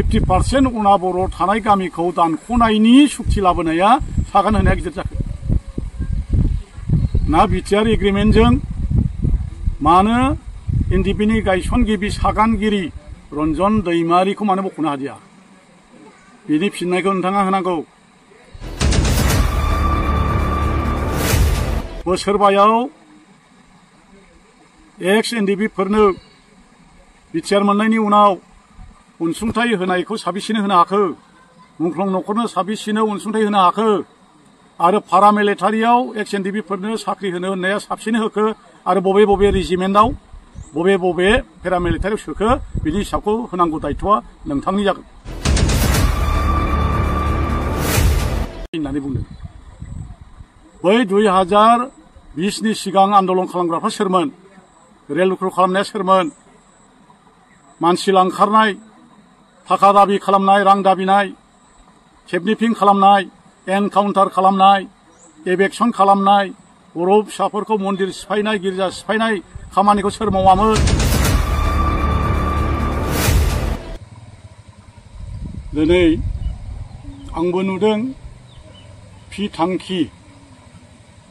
50% उना बर' थानाय गामिखौ दानख'नायनि सुक्ति लाबोनाया सागान होनाया गिदिर जाखो ना बिटिआर एग्रिमेन्टजों मानो एनडिपिनि गायसनगिरि सागानगिरि रन्जन दैमारिखौ मानो बख'नो हादिया बिनि फिननायखौ नोंथाङा होनांगौ। बोसोरबायाव एक्स एनडिपिफोरनो बिटिआर मोननायनि उनाव अनसुंथाइ होनायखौ साबेसेनो होनो हाखो मुंख्लं न'खरनो साबेसेनो अनसुंथाइ होनो हाखो आरो पारामिलिटारियाव एक्स एनडिपिफोरनो साख्रि होनो होननाया साबेसेनो होखो आरो बबे बबे रेजिमेन्टआव बबे बबे पेरामिलिटारियाव सोखो बिनि हिसाबखौ होनांगौ दायथ'आ नोंथांनि जागोन होननानै बुंदों। बै 2020नि सिगां आन्दलन खालामग्राफ्रा सोरमोन रेल रुखु खालामनाया सोरमोन मानसि लांखारनाय थाखा दाबि खालामनाय रां दाबिनाय किडनेपिं खालामनाय एनकाउन्टार खालामनाय एबेक्सन खालामनाय बर' फिसाफोरखौ मन्दिर सिफायनाय गिर्जा सिफायनाय खामानिखौ सोर मावामोन? दिनै आंबो नुदों फि थांखि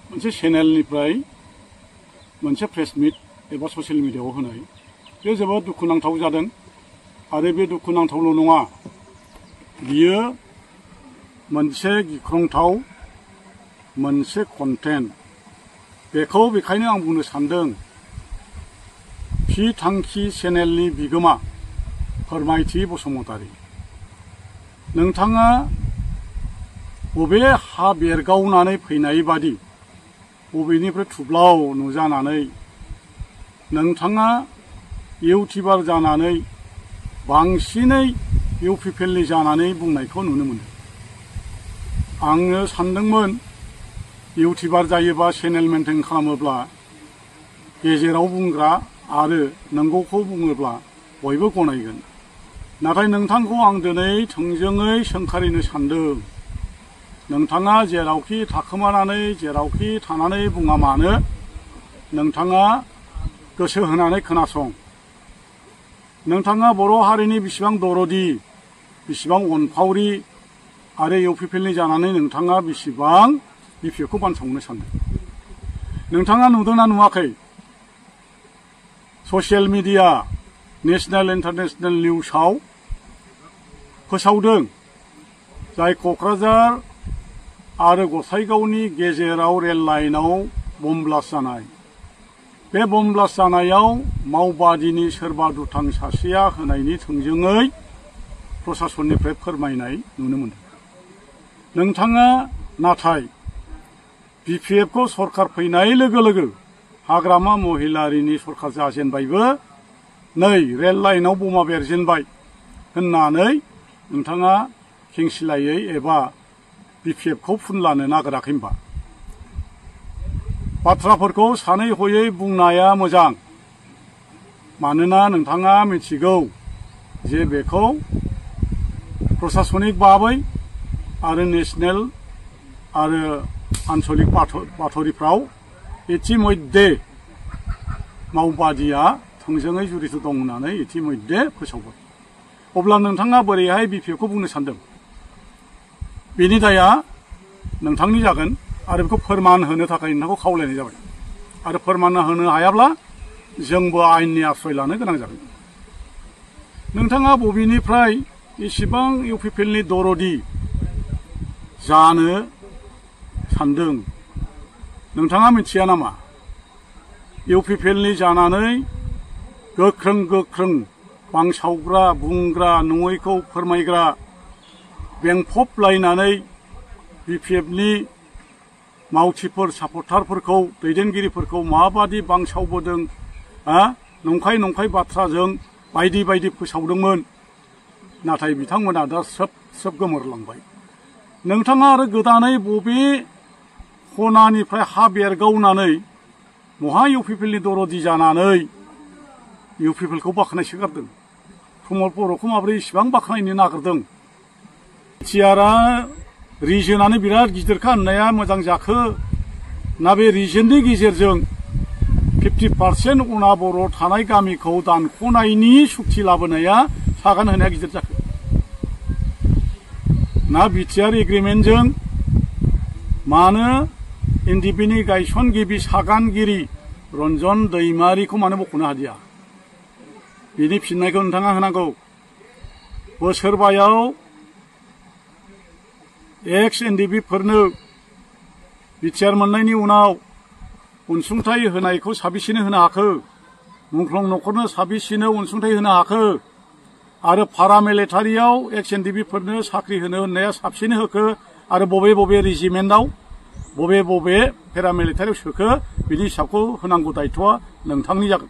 मोनसे चेनेलनिफ्राय मोनसे प्रेस मिट एबा ससियेल मिडियायाव होनाय बे जोबोद दुखुनांथाव जादों आरो बे दुखुनांथावल' नङा बियो मोनसे गिख्रंथाव मोनसे कन्टेन्ट बेखौ बेखायनो आं बुंनो सानदों फि थांखि चेनेलनि बिगोमा फोरमायथि बसुमतारी नोंथाङा बबे हा बेरगावनानै फैनाय बादि बबेनिफ्राय थुब्लाव नुजानानै नोंथाङा इउटिउबार जानानै बांसिनै इउपिपिएलनि जानानै बुंनायखौ नुनो मोनो। आङो सानदोंमोन इउटिउबार जायोबा चेनेल मेनटेन खालामोब्ला गेजेराव बुंग्रा आरो नंगौखौ बुङोब्ला बयबो गनायगोन नाथाय नोंथांखौ आं दिनै थोंजोङै सोंखारिनो सानदों नोंथाङा जेरावखि थाखोमानानै जेरावखि थानानै बुङा मानो नोंथाङा गोसो होनानै खोनासं नोंथाङा बर' हारिनि बिसिबां दरदि बिसिबां अनफावरि आरो इउपिपिएलनि जानानै नोंथाङा बिसिबां बिपिएफखौ बानसावनो सानदों नोंथाङा नुदोंना नुवाखै ससियेल मिडिया नेशनेल इन्टारनेशनेल निउसाव फोसावदों जाय क'क्राझार आरो गसाइगावनि गेजेराव रेल लाइनाव बम ब्लास्ट जानाय बे बम ब्लास्ट जानायाव मावबादिनि सोरबा दुथां सासेया होनायनि थोंजोङै प्रशासननिफ्राय फोरमायनाय नुनो मोनदों नोंथाङा नाथाय बिपिएफखौ सरकार फैनाय लोगो लोगो हाग्रामा महिलारिनि सरकार जाजेनबायबो नै रेल लाइनाव बमा बेरजेनबाय होननानै नोंथाङा खेंसिलायै एबा बिपिएफखौ फुनलानो नागिराखै होनबा बाथ्राफोरखौ सानै हयै बुंनाया मोजां मानोना नोंथाङा मिथिगौ जे बेखौ प्रशासनिक भाबै आरो नेशनेल आरो आन्चलिक बाथरिफ्राव इतिमध्ये मावबादिया थोंजोङै जुरित दं होननानै इतिमध्ये फोसावबाय अब्ला नोंथाङा बोरैहाय बिपिएफखौ बुंनो सानदों बेनि दाया नोंथांनि जागोन आरो बेखौ फोरमान होनो थाखाय नोंथांखौ खावलायनाय जाबाय आरो फोरमान होनो हायाब्ला जोंबो आयेननि आश्रय लानो गोनां जागोन नोंथाङा बबेनिफ्राय इसिबां इउपिपिएलनि दरदि जानो सानदों नोंथाङा मिथिया नामा इउपिपिएलनि जानानै गोख्रों गोख्रों बांसावग्रा बुंग्रा नङैखौ फोरमायग्रा बेंफबलायनानै बिपिएफनि मावथिफोर सापर्टारफोरखौ दैदेनगिरिफोरखौ माबादि बांसावबोदों नंखाय नंखाय बाथ्राजों बायदि बायदि फोसावदोंमोन नाथाय बिथांमोना दा स्रोब गोमोरलांबाय नोंथाङा आरो गोदानै बबे खनानिफ्राय हा बेरगावनानै महा इउपिपिएलनि दरदि जानानै इउपिपिएलखौ बाख्नायसोगारदों प्रमद बर'खौ माबोरै इसिबां बाख्नायनो नागिरदों बिटिआरआ रिजोनानो बिराद गिदिरखा होननाया मोजां जाखो ना बे रिजननि गेजेरजों 50% उना बर' थानाय गामिखौ दानख'नायनि सुक्ति लाबोनाया सागान होनाया गिदिर जाखो ना बिटिआर एग्रिमेन्टजों मानो एनडिपिनि गायसनगिरि सागानगिरि रन्जन दैमारिखौ मानो बख'नो हादिया बिनि फिननायखौ नोंथाङा होनांगौ। बोसोरबायाव एक्स एनडिपिफोरनो बिटिआर मोननायनि उनाव अनसुंथाइ होनायखौ साबेसेनो होनो हाखो, मुंख्लं न'खरनो साबेसेनो अनसुंथाइ होनो हाखो आरो पारामिलिटारियाव एक्स एनडिपिफोरनो साख्रि होनो होननाया साबेसेनो होखो आरो बबे बबे रेजिमेन्टआव बबे बबे पेरामिलिटारियाव सोखो बिनि हिसाबखौ होनांगौ दायथ'आ नोंथांनि जागोन।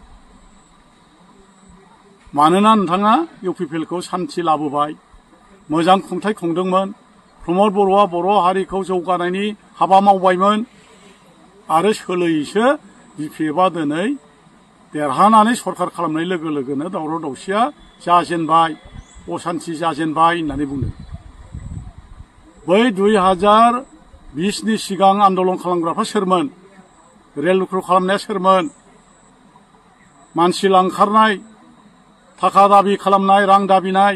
मानोना नोंथाङा इउपिपिएलखौ सान्थि लाबोबाय, मोजां खुंथाय खुंदोंमोन, प्रमद बर'आ बर' हारिखौ जौगानायनि हाबा मावबायमोन आरो सोलोयैसो बिपिएफआ दिनै देरहानानै सरखार खालामनाय लोगो लोगोनो दावराव दावसिया जाजेनबाय, असान्थि जाजेनबाय होननानै बुंदों। बै 2020नि सिगां आन्दलन खालामग्राफ्रा सोरमोन? रेल रुखु खालामनाया सोरमोन? मानसि लांखारनाय, थाखा दाबि खालामनाय, रां दाबिनाय,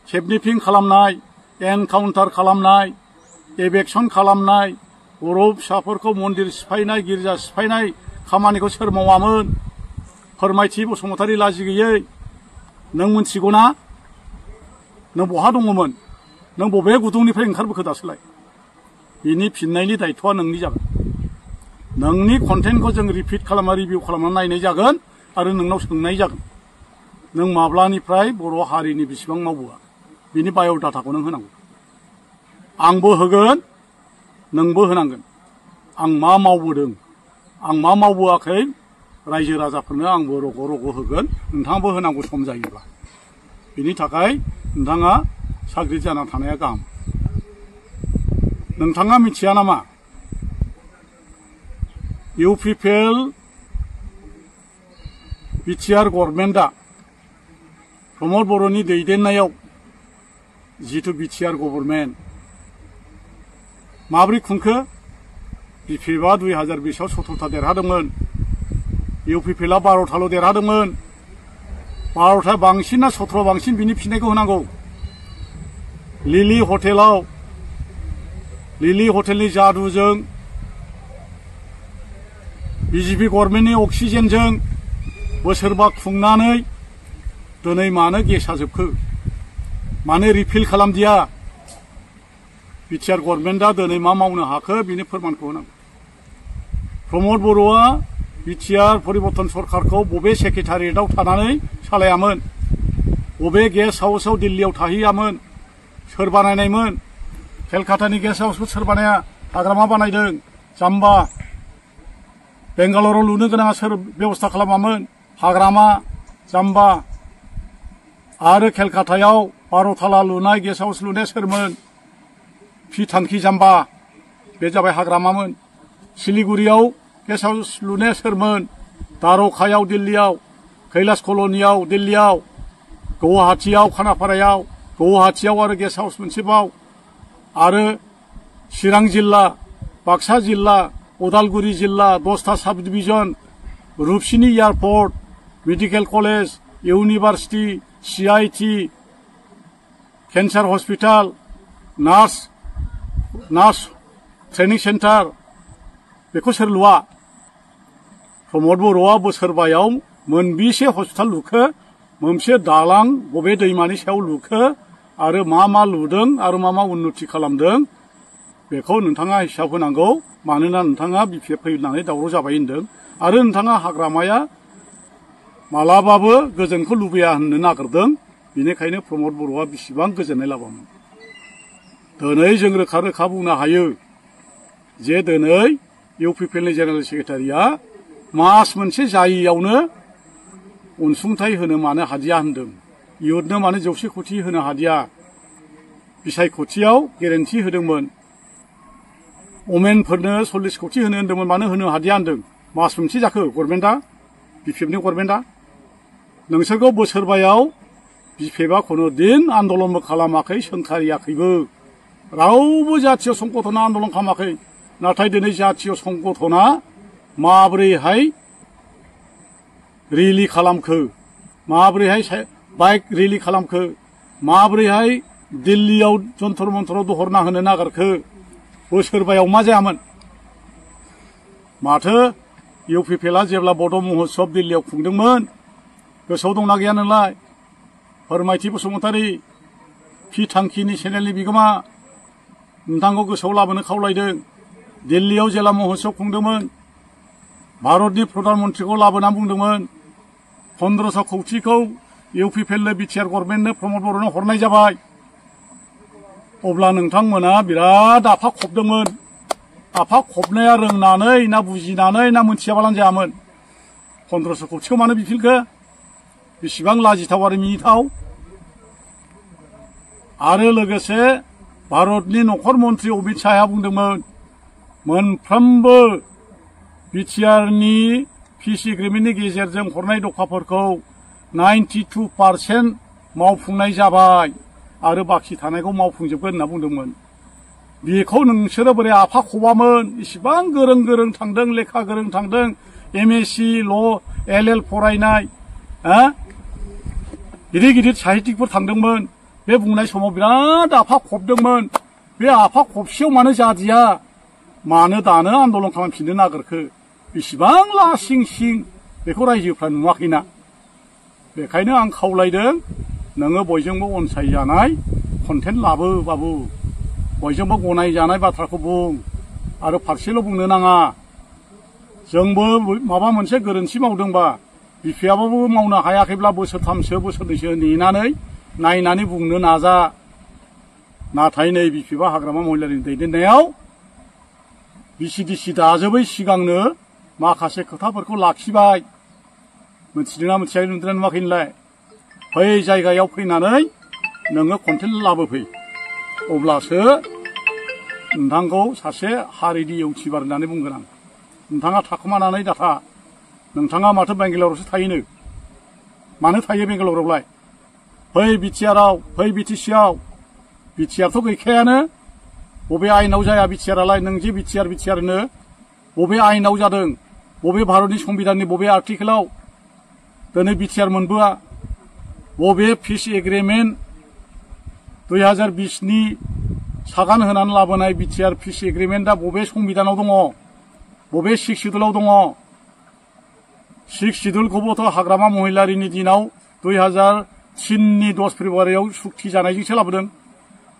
किडनेपिं खालामनाय, एनकाउन्टार खालामनाय, एबेक्सन खालामनाय, बर' फिसाफोरखौ मन्दिर सिफायनाय, गिर्जा सिफायनाय खामानिखौ सोर मावामोन? फोरमायथि बसुमतारी लाजि गैयै नों मिथिगौ ना? नों बहा दङमोन? नों बबे गुदुंनिफ्राय ओंखारबोखो दासोलाय? बिनि फिननायनि दायथ'आ नोंनि जागोन। नोंनि कन्टेन्टखौ जों रिपिट खालामना रिभिउ खालामनानै नायनाय जागोन आरो नोंनाव सोंनाय जागोन नों माब्लानिफ्राय बर' हारिनि बेसेबां मावबोआ बिनि बाय'डाटाखौ नों होनांगौ। आंबो होगोन, नोंबो होनांगोन। आं मा मावबोदों, आं मा मावबोआखै रायजो राजाफोरनो आंबो रग' रग' होगोन, नोंथाङाबो होनांगौ सम जायोब्ला। बिनि थाखाय नोंथाङा साग्रिद जाना थानाया गाहाम। नोंथाङा मिथिया नामा इउपिपिएल बिटिआर गभर्नमेन्टआ प्रमद बर'नि दैदेननायाव जिथु बिटिआर गभर्नमेन्ट माबोरै खुंखो? बिपिएफआ 2020आव 17ता देरहादोंमोन, इउपिपिएलआ 12ताल' देरहादोंमोन। 12ता बांसिन ना 17 बांसिन बिनि फिननायखौ होनांगौ। लिलि हटेलनि जादुजों बिजेपि गभर्नमेन्टनि अक्सिजेनजों बोसोरबा खुंनानै दिनै मानो गेसा जोबखो? मानो रिफिल खालामदिया? बिटिआर गभर्नमेन्टआ दिनै मा मावनो हाखो बिनि फोरमानखौ होनांगौ। प्रमद बर'आ बिटिआर परिबर्तन सरकारखौ बबे सेक्रेटारियेटआव थानानै सालायामोन? बबे गेस्ट हाउसआव दिल्लीयाव थाहैयामोन? सोर बानायनायमोन? केलकातानि गेस्ट हाउसखौ सोर बानाया? हाग्रामा बानायदों, जाम्बा। बेंगालराव लुनो गोनाङा सोर बेबस्था खालामामोन? हाग्रामा, जाम्बा। आरो केलकातायाव 12 ताला लुनाय गेस्ट हाउस लुनाया सोरमोन? फि थांखि जाम्बा। बे जाबाय हाग्रामामोन। सिलिगुरियाव गेस्ट हाउस लुनाया सोरमोन? दारकायाव दिल्लीयाव, कैलाश कल'नियाव दिल्लीयाव, गुवाहाटीयाव खानापारायाव, गुवाहाटीयाव आरो गेस्ट हाउस मोनसेबाव, आरो चिरां जिल्ला, बाक्सा जिल्ला, उदालगुरि जिल्ला 10ता subdivision, Rupsi airport, medical college, university, CIT, cancer hospital, nurse training centre बेखौ सोर लुआ? प्रमद बर'आ बोसोरबायाव मोनबेसे हस्पिटाल लुखो, मोनसे दालां बबे दैमानि सायाव लुखो आरो मा लुदों आरो मा उन्नति खालामदों बेखौ नोंथाङा हिसाब होनांगौ। मानोना नोंथाङा बिपिएफ फैनानै दावराव जाबाय होनदों आरो नोंथाङा हाग्रामाया मालाबाबो गोजोनखौ लुबैया होननो नागिरदों। बेनिखायनो प्रमद बर'आ बेसेबां गोजोननाय लाबामोन। दिनै जों रोखा रोखा बुंनो हायो जे दिनै इउपिपिएलनि जेनेरेल सेक्रेटारिया मास मोनसे जायैयावनो अनसुंथाइ होनो मानो हादिया होनदों, इयुथनो मानो 100 कोटि होनो हादिया, बिसायख'थियाव गेरेन्टि होदोंमोन, अमेनफोरनो 40 कोटि होनो होन्दोंमोन, मानो होनो हादिया होनदों। मास मोनसे जाखो गभर्नमेन्टआ, बिपिएफनि गभर्नमेन्टआ? नोंसोरखौ बोसोरबायाव बिपिएफआ खुनु दिन आन्दलनबो खालामाखै, सोंखारियाखैबो। रावबो जातीय संगठना आन्दलन खालामाखै। नाथाय दिनै जातीय संगठना माबोरैहाय रेलि खालामखो, माबोरैहाय बाइक रेलि खालामखो, माबोरैहाय दिल्लीयाव जन्तर मन्थराव दहरना होनो नागिरखो बोसोरबायाव मा जायामोन माथो इउपिपिएलआ जेब्ला बड' महत्सब दिल्लीयाव खुंदोंमोन गोसोआव दंना गैया नोंलाय फोरमायथि बसुमतारी पि थांखिनि चेनेलनि बिगोमा नोंथांखौ गोसोआव लाबोनो खावलायदों दिल्लीयाव जेला महत्सब खुंदोंमोन भारतनि प्रधान मन्त्रीखौ लाबोना बुंदोंमोन 1500 कौटिखौ इउपिपिएलनो बिटिआर गभर्नमेन्टनो प्रमद बर'नो हरनाय जाबाय अब्ला नोंथांमोना बिराद आफा खबदोंमोन आफा खबनाया रोंनानै ना बुजिनानै ना मोनथियाबालानो जायामोन 1500 कौटिखौ मानो बिफिनखो बेसेबां लाजिथाव आरो मिनिथाव आरो लोगोसे भारतनि नखर मन्त्रि अमित शाहआ बुंदोंमोन मोनफ्रोमबो बिटिआरनि पिस एग्रिमेन्टनि गेजेरजों हरनाय दफाफोरखौ 92% मावफुंनाय जाबाय आरो बाखि थानायखौ मावफुंजोबगोन होनना बुंदोंमोन बेखौ नोंसोरो बोरै आफा खबामोन इसिबां गोरों गोरों थांदों लेखा गोरों थांदों एमएससी ल एलएल फरायनाय गिदिर गिदिर साहित्यिकफोर थांदोंमोन बे बुंनाय समाव बिराद आफा खबदोंमोन बे आफा खबसेयाव मानो जादिया मानो दानो आन्दलन खालामफिननो नागिरखो बेसेबां लासिं सिं बेखौ रायजोफ्रा नुवाखैना बेखायनो आं खावलायदों नोङो बयजोंबो अनसायजानाय कन्टेन्ट लाबो बाबु बयजोंबो गनायजानाय बाथ्राखौ बुं आरो फारसेल' बुंनो नाङा जोंबो माबा मोनसे गोरोन्थि मावदोंबा बिफायाबो मावनो हायाखैब्ला बोसोरथामसो बोसोरनैसो नेनानै नायनानै बुंनो नाजा नाथाय नै बिफा हाग्रामा महिलारिनि दैदेननायाव बिसिडिसि दाजोबै सिगांनो माखासे खोथाफोरखौ लाखिबाय मोनथिदोंना मोनथियाखै नुदोंना नुवाखै नोंलाय फै जायगायाव फैनानै नोङो कन्टेन्ट लाबोफै अब्लासो नोंथांखौ सासे हारिनि इउटिउबार होननानै बुंगोन आं नोंथाङा थाखोमानानै दाथा नोंथाङा माथो बेंगालरावसो थायोनो मानो थायो बेंगालरावलाय फै बिटिआरआव फै बिटिसिआव बिटिआरथ' गैखायानो बबे आयेनाव जाया बिटिआरआलाय नों जे बिटिआर होनो बबे आयेनाव जादों बबे भारतनि संबिधाननि बबे आर्टिकेलाव दिनै बिटिआर मोनबोआ बबे पिस एग्रिमेन्ट 2020नि सागान होनानै लाबोनाय बिटिआर पिस एग्रिमेन्टआ बबे संबिधानाव दङ बबे 6 सिडुलाव दङ 6 सिडुलखौबोथ' हाग्रामा महिलारिनि दिनाव 2003नि 10 फेब्रुवारियाव सुक्ति जानायजोंसो लाबोदों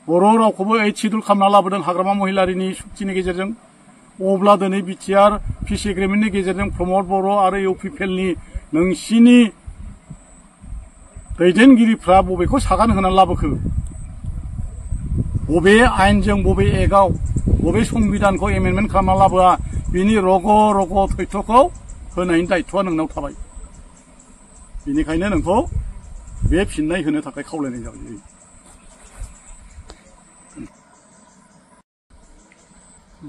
बर' रावखौबो 8 सिडुल खालामना लाबोदों हाग्रामा महिलारिनि सुक्तिनि गेजेरजों अब्ला दिनै बिटिआर पिस एग्रिमेन्टनि गेजेरजों प्रमद बर' आरो इउपिपिएलनि नोंसिनि दैदेनगिरिफ्रा बबेखौ सागान होनानै लाबोखो बबे आयेनजों बबे एक्टआव बबे संबिधानखौ एमेन्डमेन्ट खालामना लाबोआ बिनि रग' रग' तथ्यखौ होनायनि दायित्वआ नोंनाव थाबाय बेनिखायनो नोंखौ बे फिननाय होनो थाखाय खावलायनाय जाबाय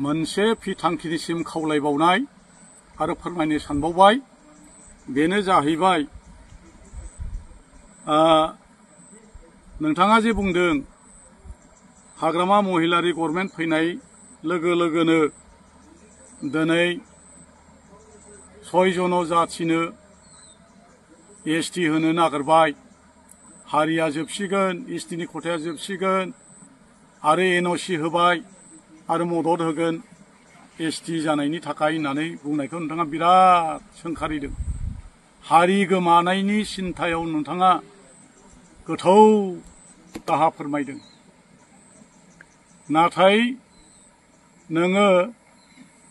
मोनसे थांखिनिसिम खावलायबावनाय आरो फोरमायनो सानबावबाय बेनो जाहैबाय नोंथाङा जे बुंदों हाग्रामा महिलारि गभर्नमेन्ट फैनाय लोगो लोगोनो दिनै 6 जन जाथिनो एसटि होनो नागिरबाय हारिया जोबसिगोन एसटिनि खथाया जोबसिगोन आरो एनअसि होबाय आरो मदद होगोन एसटि जानायनि थाखाय होननानै बुंनायखौ नोंथाङा बिराद सोंखारिदों हारि गोमानायनि सिन्थायाव नोंथाङा गोथौ दाहा फोरमायदों नाथाय नोङो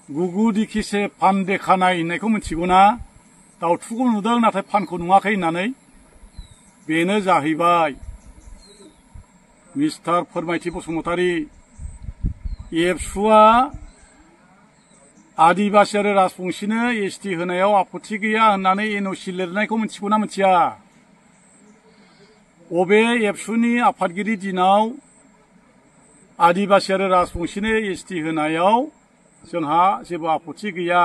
गुगु दिखिसे फान देखानाय होननायखौ मिथिगौ ना दाउथुखौ नुदों नाथाय फानखौ नुवाखै होननानै बेनो जाहैबाय मिस्टार फोरमायथि बसुमतारी एबसुआ आदिबासि आरो राजबंसिनो एसटि होनायाव आपत्ति गैया होननानै एनअसि लिरनायखौ मिथिगौ ना मिथिया अबे एबसुनि आफादगिरि दिनाव आदिबासि आरो राजबंसिनो एसटि होनायाव जोंहा जेबो आपत्ति गैया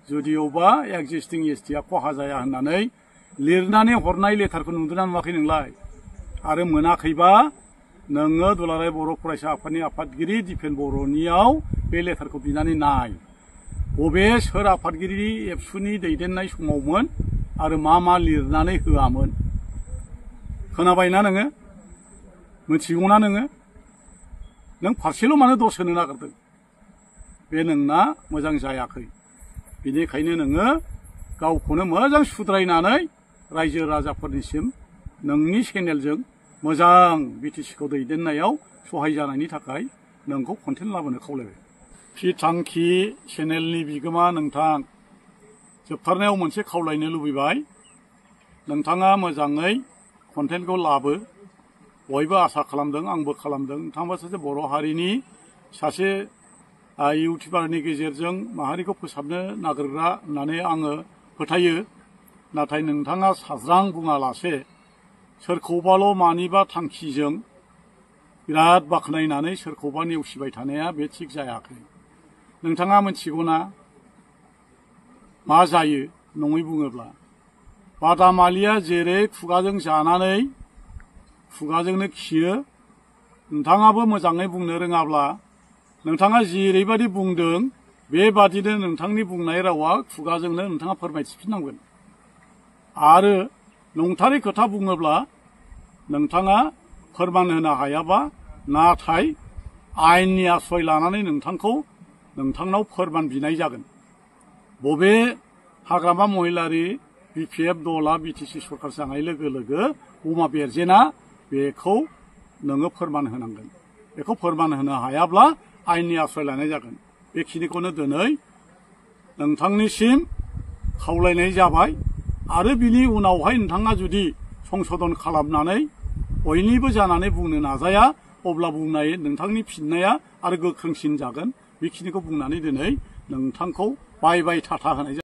जुदिअबा एक्जिस्टिं एसटिआ खहा जाया होननानै लिरनानै हरनाय लेटारखौ नुदोंना नुवाखै नोंलाय आरो मोनाखैबा नोङो दुलाराय बर' फरायसा आफादनि आफादगिरि दिपेन बर'नियाव बे लेटारखौ बिनानै नाय बबे सोर आफादगिरि एबसुनि दैदेननाय समावमोन आरो मा मा लिरनानै होआमोन खोनाबायना नोङो मिथिगौना नोङो? नों फारसेल' मानो दस होनो नागिरदों? बे नोंना मोजां जायाखै। बेनिखायनो नोङो गावखौनो मोजां सुद्रायनानै रायजो राजाफोरनिसिम नोंनि चेनेलजों मोजां बिटिसिखौ दैदेननायाव सहाय जानायनि थाखाय नोंखौ कन्टेन्ट लाबोनो खावलायबाय। फिथांखि चेनेलनि बिगोमा नोंथां, जोबथारनायाव मोनसे खावलायनो लुबैबाय। नोंथाङा मोजाङै कन्टेन्टखौ लाबो। बयबो आसा खालामदों, आंबो खालामदों। नोंथाङा सासे बर' हारिनि सासे इउटिउबारनि गेजेरजों माहारिखौ फोसाबनो नागिरग्रा होननानै आङो फोथायो। नाथाय नोंथाङा साज्रां बुङालासे सोरखौबाल' मानिबा थांखिजों बिराद बाख्नायनानै सोरखौबा नेवसिबाय थानाया बे थिग जायाखै। नोंथाङा मिथिगौना मा जायो नङै बुङोब्ला? बादामालिया जेरै खुगाजों जानानै खुगाजोंनो खियो, नोंथाङाबो मोजाङै बुंनो रोङाब्ला नोंथाङा जेरैबायदि बुंदों बेबादिनो नोंथांनि बुंनाय रावा खुगाजोंनो नोंथाङा फोरमायथिफिननांगोन। आरो नंथारै खोथा बुङोब्ला नोंथाङा फोरमान होनो हायाबा नाथाय आयेननि आश्रय लानानै नोंथांनाव फोरमान बिनाय जागोन। बबे हाग्रामा महिलारि BPF दला बिटिसि सरकार जानाय लोगो लोगो बमा बेरजेना बेखौ नोङो फोरमान होनांगोन। बेखौ फोरमान होनो हायाब्ला आयेननि आश्रय लानाय जागोन। बेखिनिखौनो दिनै नोंथांनिसिम खावलायनाय जाबाय। आरो बिनि उनावहाय नोंथाङा जुदि संशोधन खालामनानै बयनिबो जानानै बुंनो नाजाया, अब्ला नोंथांनि फिननाया आरो गोख्रोंसिन जागोन। बेखिनिखौ बुंनानै दिनै नोंथांखौ बाय बाय थाथा होनाय जाबाय।